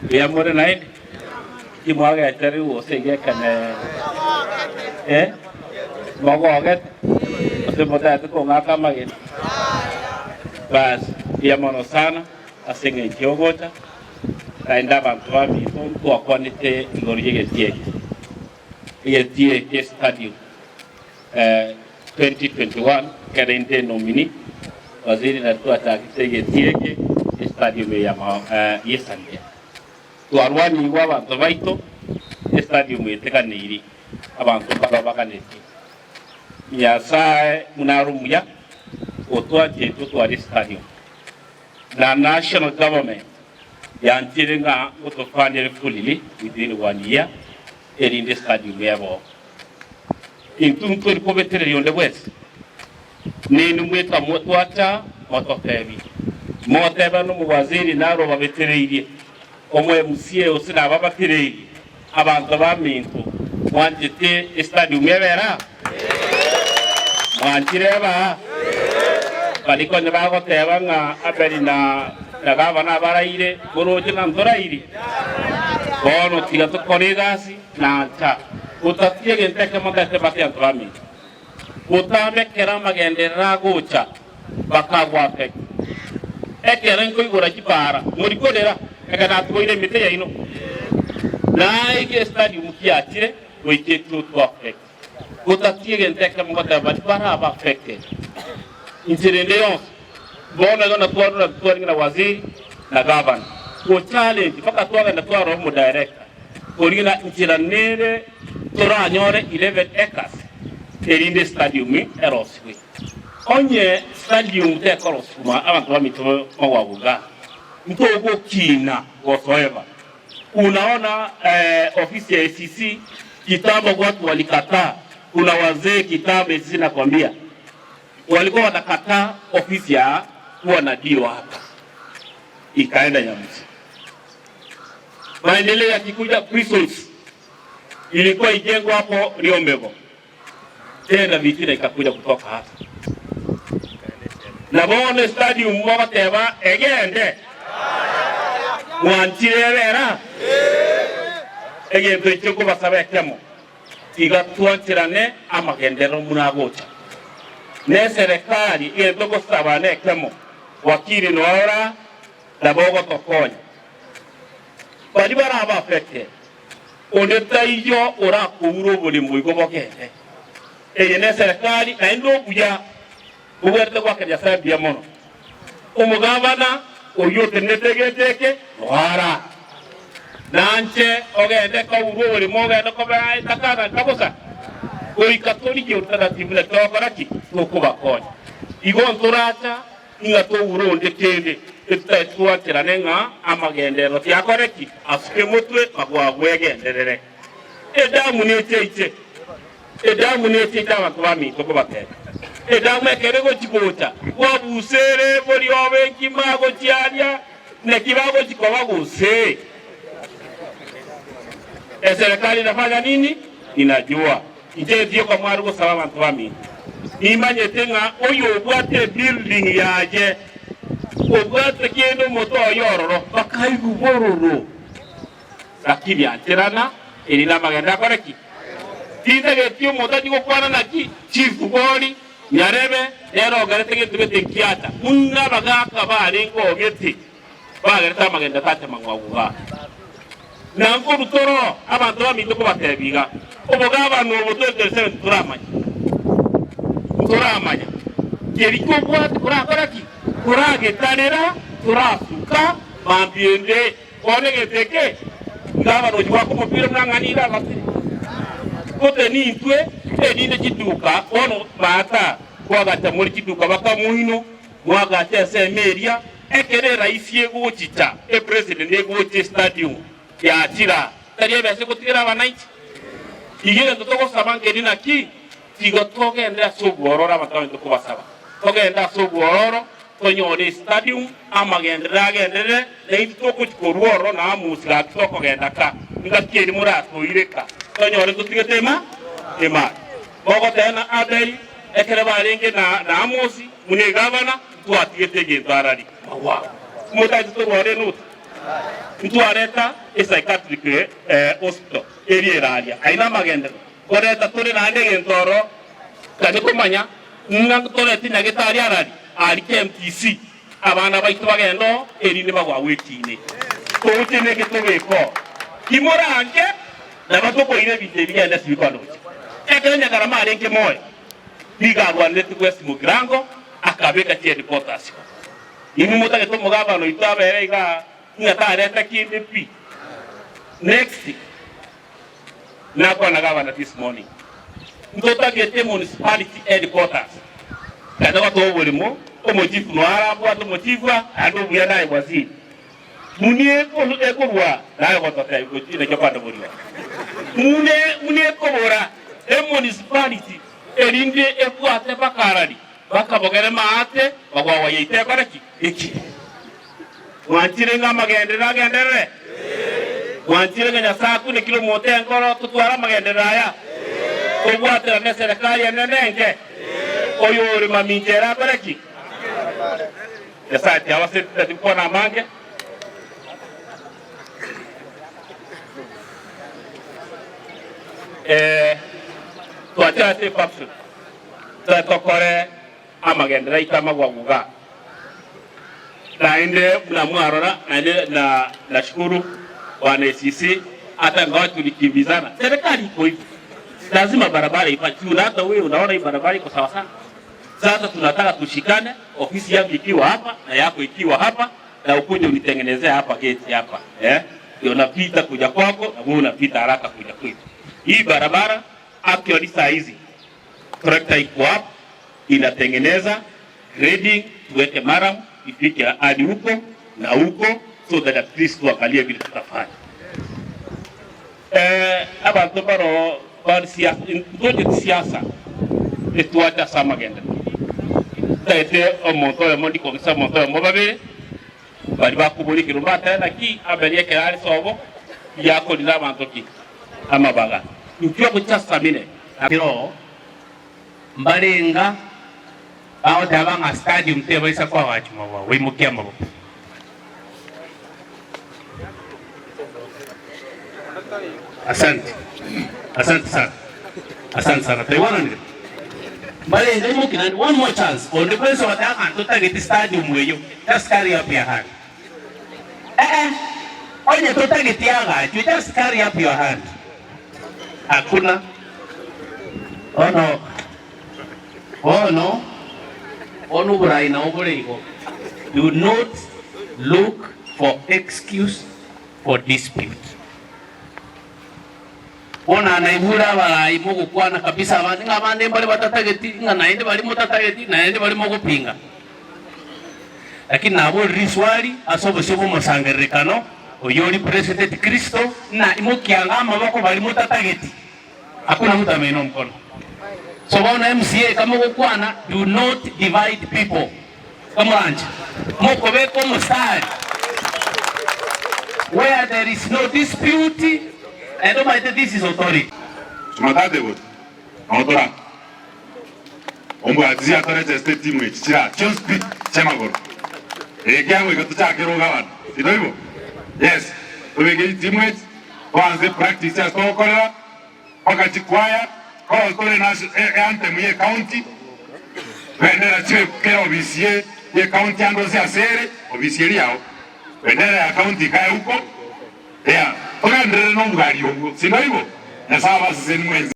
Mbuya more naende? Timwagete riu gose iga ekene eh? Mogogete gose motagete kong'aka amagena? Basi mbuya mono sana ase eng'encho y'ogocha, naende abanto baminto ntwakwanete igoro y'egetii eke, egetii eke estadium eh, 2021 ekero inde enomini waziri nari twachagete egetii eke estadium eye ya eh, y'esandia. Twarwanigwe abanto baito, estadium eteganeiri abanto mbaro baganetie. Nyasae buna are omuya, otwanchete totware estadium. Na national government yanchire ng'a ngotofundere fully within one year erinde estadium ebe. Intwe ntori kobetereria onde bwensi, Ninwe mweka motwacha mototebi. Motebe nomowaziri naro obabetereirie, omo MCA gose nababatereirie, abanto baminto mwanchete estadium ebere aa? Mwanchire ebe aa? Baria konya bagoteba ng'a Abeli na na gavana abaraire, moroche ng'a ntorairi? Bono tiga tokore egasi na ncha, gotatiga egento ekemo ntete bake abanto baminto. Botambe ekero amagenderero agocha, bakagwa Afeki. Ekero nkoigora chipaara, mori korera, ekero natuboire emete yaino. Naye estadium kiachire goika etutwe Afeki. Gotatiga egento ekemo goteba baria barabe affected inchera ende yonsi. Bono igo natwarora twarenge na waziri na gavana go challenge mpaka twagenda twarora omo director koria ng'a inchera nere toranyore 11 acres erinde estadium erosigwe. Onye stadium tekorosigwa abanto baminto magwago igaa ntogokina whatsoever. Unaona eh, ofisi ya ACC kitambo watu walikataa, kuna wazee kitambo ACC nakwambia walikuwa wanakataa ofisi ya kuwa na dio hapa, ikaenda Nyamusi. Maendeleo yakikuja prisons ilikuwa ijengwa hapo Riomego, tena vitina ikakuja kutoka hapa na bono estadium mogoteba egende mwanchire ebera egento ekio nkobasaba ekemo Tiga twancherane amagenderero buna agocha neserekari egento gosaba nekemo wakili noora nabo ogotokonya baria barabe affected onde taiyo orakoure oboremo igo bogende eye neserekari naende obuya bobwerete goaka Nyasae mbuya mono omogabana oyio otenenete egento eke noara nanche ogende kourwa oboremo ogende kobea etaka nka bosa goika torigie utaratibu naki togokora ki tokobakonya igo ntoracha ng'a toure onde kende etutaete twancherane ng'a amagenderero tiakore ki asuke motwe magwagwegenderere edamu necheiche Edamu nechiche abanto baminto kobatebia, Edamu ekero egochia gocha, bwabusere boria obe nkima gochia aria, naki bagochia koba gose? Eserekari inafanya nini? Inajua. Inche ntioka mware gosaba abanto baminto. Nimanyete ng'a oyo obwate ebuilding yaye, obwate kende omote oye ororo, bakaigwa bororo. Lakini ancherana, eri namagendo akore ki? Tintageti omonto achie gokwana naki Chief bori nyarebe nere ogerete gento gete nkiacha buna abagaka barenge ogete bagerete amagendo atacha mang'u igaa. Na nkoru toro abanto baminto kobatebia iga obogabana obo 2027 ntoramanya ntoramanya keri kobwate korakora ki? Koragetarera torasuka mambia ende. Bono egento eke ngabana ochia goaka omopira buna ng'a nigo agotire. Gote nintwe erinde chiduka bono baata koagacha more chiduka bakamoino mwagacha ensemo eria ekero eraisi egochicha epresident egocha estadium yachira tari ebesa egotigera abananchi. Igo egento togosaba nkeri naki tiga togende ase obwororo abanto abanto kobasaba togende ase obwororo Tonyore estadium, amagenderero agenderere, na intwe togochia korwa ororo na Amosi gaki tokogenda ka, engaki eria moratoire ka, tonyore totigete ema emari. Mogoteba na Abeli, ekero barenge na na Amosi buna egavana, ntwatigete egento arari magwagwa. Motaete torware enoti? Ntwareta e psychiatric hospital eria ere aria. Ayio namagenderero. Koreta tore naende egento oro tari komanya ng'a torete nyagetari arari aria KMTC abana baito bagende oo erinde bagwagwe ekiine. Toche neke tobeke oo. Timoranche nabo tokoira ebinto ebi genda ase bikwana gochia. Ekero Nyagarama arenge moyo nigo arwanerete West Mugirango akabeka chiheadquarters oo. Inwe motagete omogabana oito abere igaa ng'a tareta kende pi. Next. Nakwana gavana this morning ntotagete municipality headquarters tata gotoa oboremo omochifu noyo arabwate omochifu aa naende obuya naye waziri muni ekorwa naye gototebia gochia naki okande boria mune muni ekobora emunicipality erinde ebwate bakarari bakabogere maate bagwagwa yaito ekore ki ekire. Mwanchire ng'a amagenderero agenderere? Mwanchire ng'a Nyasae akunekire omonto enkoro totware amagenderero aya? Tobwaterane eserekari enene enke? Oyo ore mamincha ere akore ki? Nyasae tiabaseti tari gokwana amange. Eh, twachire ase efaction, tokore Amagenderero aito amagwagu iga. Naende buna mwarora, naende na nashukuru bwana ACC hata ingawa tulikimbizana, serikali iko hivi, lazima barabara ifanye. Si hata wewe unaona hii barabara iko sawa sana. Sasa tunataka tushikane, ofisi yangu ikiwa hapa na yako ikiwa hapa, na ukuje unitengenezea hapa gate hapa eh, ndio napita kuja kwako na wewe unapita haraka kuja kwetu. Hii barabara actually saa hizi Tractor iko hapo inatengeneza grading, tuweke maram ifike hadi huko na huko, so that at least tuangalie vile tutafanya. Eh, abanto baro bari siasa ntocheti siasa etwache ase amagenderero taete omonto oyomo ndikogesa omonto oyomo babere bari bakoboria ekero mbatebe naki aberi ekero are sobo yakorire abanto ki amabaga intwe gochasamire Ekero mbarenga bagoteba ng'a stadium tebaisa koagachwa mabao, baimokie amaboko. Asante. Asante sana. Asante sana. Twaigwananire? Mbarenga imoki naende one more chance. Onde bwensi ogoteba ng'a ntotageti stadium eyio, just carry up your hand. Eh eh, onye totageti agachwe, just carry up your hand. Hakuna. Bono, bono, bono oborai nabo bore igo. Do not look for excuse for dispute. Bono naigure abarai mogokwana kabisa abande ng'a abande mbare batatageti ng'a naende baria motatageti naende baria mogopinga. Lakini naborire riswali ase obosio bw'omosangererekano oyio ori President Kristo, ng'a imokianga amaboko baria motatageti. Hakuna mtu ameinua mkono. So bono MCA kamogokwana do not divide people. Kamoranche mokobeka omostari where there is no dispute and omanyete this is authority. Jumatatu egocha nabo torake ombwatisi atoregeste etimu echi chira chionsi pi chiamagoro. Eye kiagoika tochake rogabana, titoibo? Yes, tobeke chitimu echi toanse practice ase togokorera mpaka chikwaya koro tore na anthem ye county bendera chibe kera ofisi ye ye county ande onsi ase ere ofisi eria yao bendera ya county ikae huko yeah togenderere na obwari obwo sindoibo? Nyasaye abaseseni mwensi.